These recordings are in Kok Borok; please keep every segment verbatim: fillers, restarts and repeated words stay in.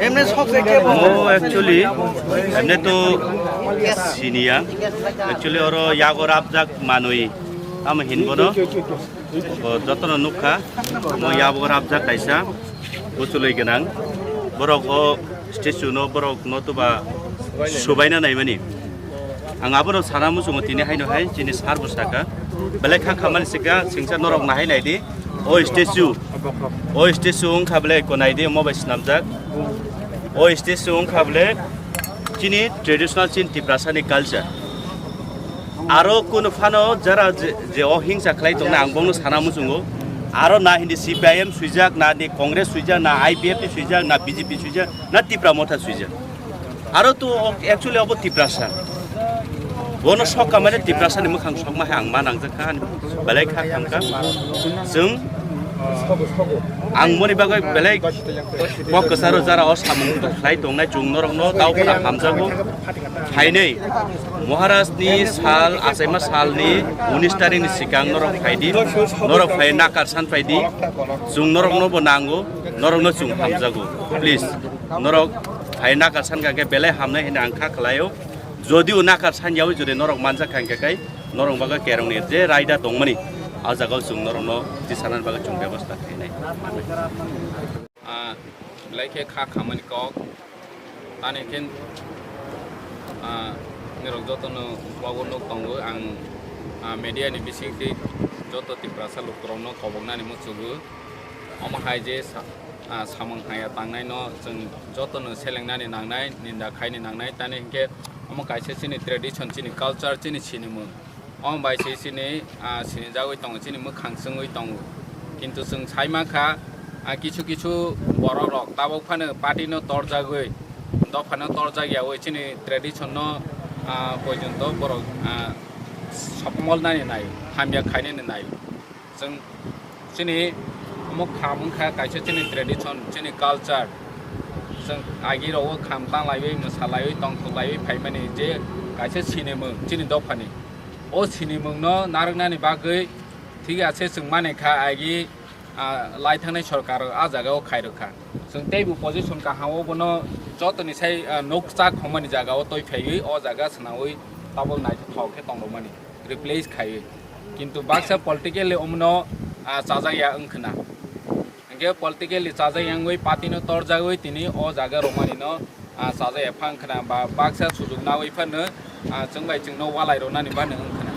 Mo actually, emne to siniya. Actually, oro yago rapjak manwi. Tamo hinbono. Bo jotono nukha. Mo yago rapjak kaisa. Buchulwi gwnang. Borok o statue no, borok no tuba subaina naimani. Ang abono sana muchungo tini haino hai chini sir bo saka. Belai kha khamani sika singsa norok nahai naidi. O statue. O statue wngkha belai ko naidi mo bai swnamjak. O statue wngkha belai chini traditional chini Tiprasa ni culture. Aro kunu phano jara je, je o hingsa khlai tongna ang bongno sana muchungo. Aro na hindi C P I M swijak, na ni Congress swijak, na I P F T swijak, na B J P swijak, na Tipra Motha swijak. Aro to actually abo Tiprasa. Bono sok kamane Tiprasa ni mwkhang sokma hai ang ma nangjakha ani belai kha khamkha. Chwng ang moni bagwi belai kok kwcharo jara o samung khlai tongnai chwng norokno tau khna hamjago. Phainai Maharaj ni sal achaima sal ni unis tarik ni sikang norok phaidi, norok phai nakar san phaidi, chwng norokno bo nango, norokno chwng hamjago. Please, norok phai nakar san kha khe belai hamnai hwnwi ang kha khlaio. Jodi o nakar san yawi jodi norok manjak kha hwnkhe kai norok bagwi kerong ni je raida tongmani, a jagao chwng norokno tisanani bagwi chwng bebostha khainai. Ah, belai khe kha khamani kok. Tani khe, ah, nirok jotono wago nuk tongo. Ang, ah, media ni bisingtwi joto Tiprasa lukurokno koboknani muchugo. Omo hai je sa-, ah, samung haya tangnaino chwng jotono selengnani nangnai, ninda khaini nangnai. Tani hinkhe omo kaisa chini tradition, chini culture, chini sinimung. Omo bai se chini, ah, sinijagwi tongo, chini mwkhang chwngwi tongo. Kintu chwng sai mankha, ah, kisu kisu borok rok tabuk phano party no torjagwi, dophano torjak yawi chini tradition no, ah, poijonto borok, ah, sopmol nani nai, hamya khainani nai. Chwng chini omo kham wngkha kaisa chini tradition, chini culture. Chwng agi rogo kham tanglaiwi, mwsalaiwi, tongthoklaiwi phaimani je kaisa sinimung chini dophani. O sinimungno narwknani bagwi thik ase chwng mani kha agi, ah, lai thangnai sorkar a jagao khairokha. Chwng teibo position kaham o bono jotoni sai, ah, nukchak hwnmani jagao toi phaiwi o jaga swnawi tabuk naithothok khe tongmani replace khaiwi. Kintu baksa politically omono, ah, chajakya wngkhwna. Hingke politically chajak yangwi party no torjagwi tini o jaga romani no, ah, chajak ya phang khna ba baksa sujuk nawi phano, ah, chwng bai chwng no walai ronani bani wng khna.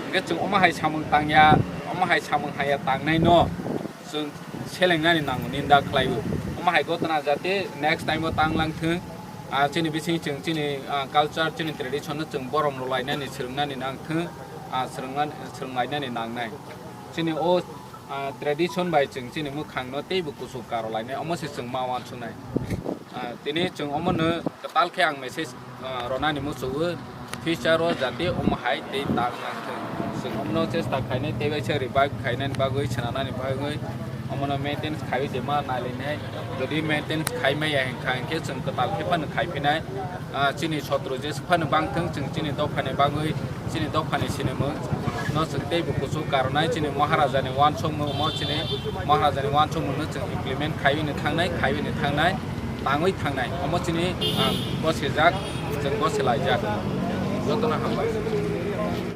Hingke chwng omo hai samung tangya, omo hai samung haya tangnai no chwng selengnani nango ninda khlaiwi. Omo hai gotna jate next time o tang lang thung, ah, chini bising chwng chini, ah, culture chini tradition no chwng borom rwlainani swrwngnani nang thung, ah, swrwngna-, swrwnglainani nangnai. Chini o ah, tradition bai chwng chini mwkhang no teibo kuchuk karo lainai, omo se chwng ma uansuknai. Ah, tini chwng omo no kwtal khe ang message, ah, ronani muchungo, future o jate omo hai tei tak nang thung. Chwng omo no chesta khainai tei bai se revive khainani bagwi, swnamnani bagwi, omo no maintenance khaiwi de ma nailainai. Jodi maintenance khai maya hinkha hinkhe chwng kwtal khe phano khai phinai. Ah, chini sotro je phano bang thung, chwng chini dophani bagwi, chini dophani sinimung no chwng teibo kuchuk karonai, chini Maharaja ni uansukmung mo chini Maharaja ni uansukmung no chwng implement khaiwi ni thangnai, khaiwi ni thangnai, tangwi thangnai. Omo chini, ah, bosijak, chwng bosilaijak. Jotono hambai.